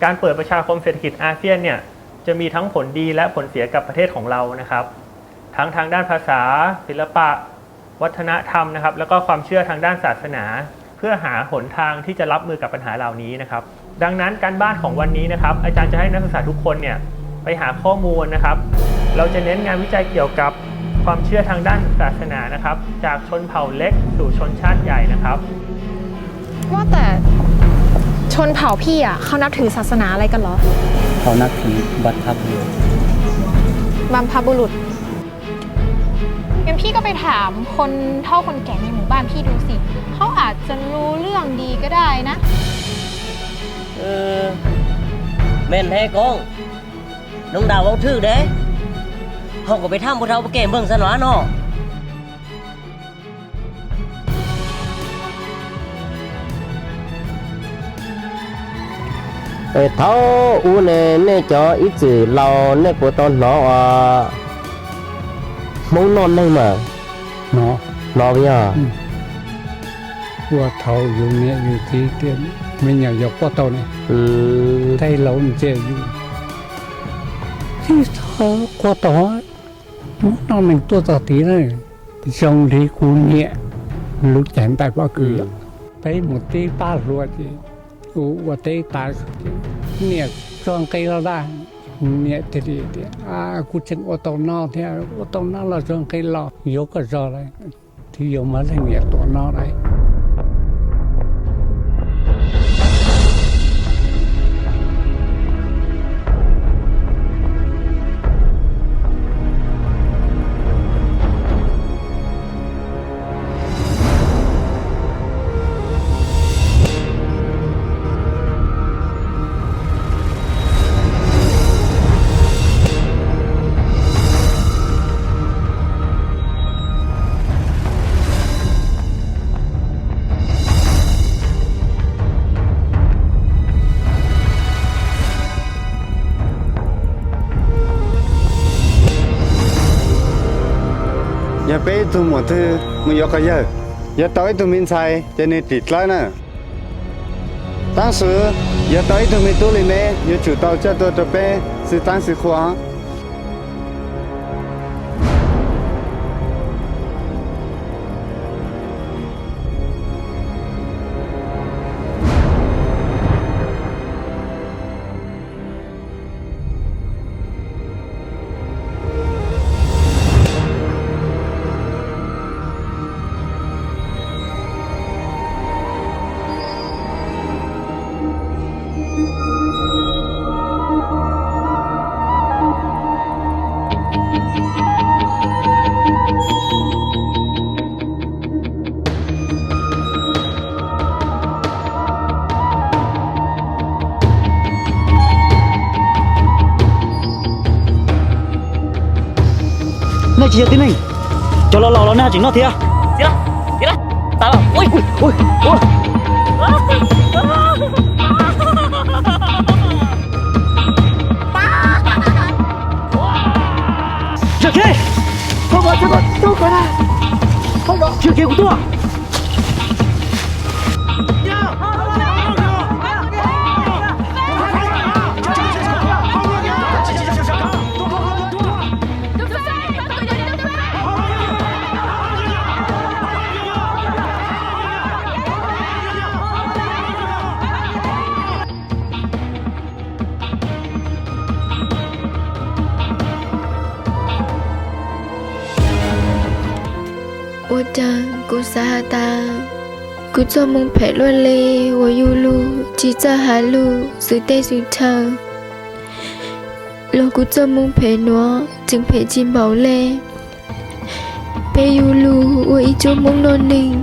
การเปิดประชาคมเศรษฐกิจอาเซียนเนี่ยจะมีทั้งผลดีและผลเสียกับประเทศของเรานะครับ ทั้งทางด้านภาษา ศิลปะ วัฒนธรรมนะครับ แล้วก็ความเชื่อทางด้านศาสนา เพื่อหาหนทางที่จะรับมือกับปัญหาเหล่านี้นะครับ ดังนั้นการบ้านของวันนี้นะครับ อาจารย์จะให้นักศึกษาทุกคนเนี่ยไปหาข้อมูลนะครับ เราจะเน้นงานวิจัยเกี่ยวกับความเชื่อทางด้านศาสนานะครับ จากชนเผ่าเล็กสู่ชนชาติใหญ่นะครับ ว่าแต่ชนเผ่าพี่อ่ะเขานับถือศาสนาอะไรกันเหรอ เขานับถือบรรพบุรุษ บรรพบุรุษ งั้นพี่ก็ไปถามคนเฒ่าคนแก่ในหมู่บ้านพี่ดูสิ เขาอาจจะรู้เรื่องดีก็ได้นะ Meej heev koob, noog ntas vauv thwj dev, hau kom peb thaj npua dhau pab kem npeeg xav no no. Es thaum ub ne nej cov ib txwm laus nej puas tau hnov uas Hmoob noj neeg mas? Hnov, hnov yog. Ua thaum yus niam yus txiv tias me nyuam yaus quaj tau ne, tej laus ntxias yus, tib txhob quaj tau, Hmoob noj neeg tuaj txog tid na. Zoo li kuv niam lub caij ntais pob kws, peb mus teb pab hluas ces ua teb tas, niam tso nqe los ntag. Niam thiaj li tias, kuv tseem ua tau noj thiab, ua tau noj los tso nqe los, yuav koj zog lawm, thiaj yuav muaj leej niam tuaj noj lawm. Yog peb ib tug muam twg mus yuav qhov yawg, yuav tau ib tug me ntxhais ces nws rim dlawb na. Taab sis yog tau ib tug me tub li me yuav tsum tau coj tuaj rau peb xwb taab xwb qhua. Nej tsis yog tib neeg, cov laus laus los nej tseem noj thiab. Tsis yog kev, tsis yog kev kuv tuaj. Ua cas kuv xav has tas kuv txoj moo phem luaj li uas yug lug tsis txawj has lug xwm teb xwm chaw, los kuv txoj moo phem nuav tseem phem tsis npaum le. Peb yug lug ua ib tsob Hmoob noj neeg.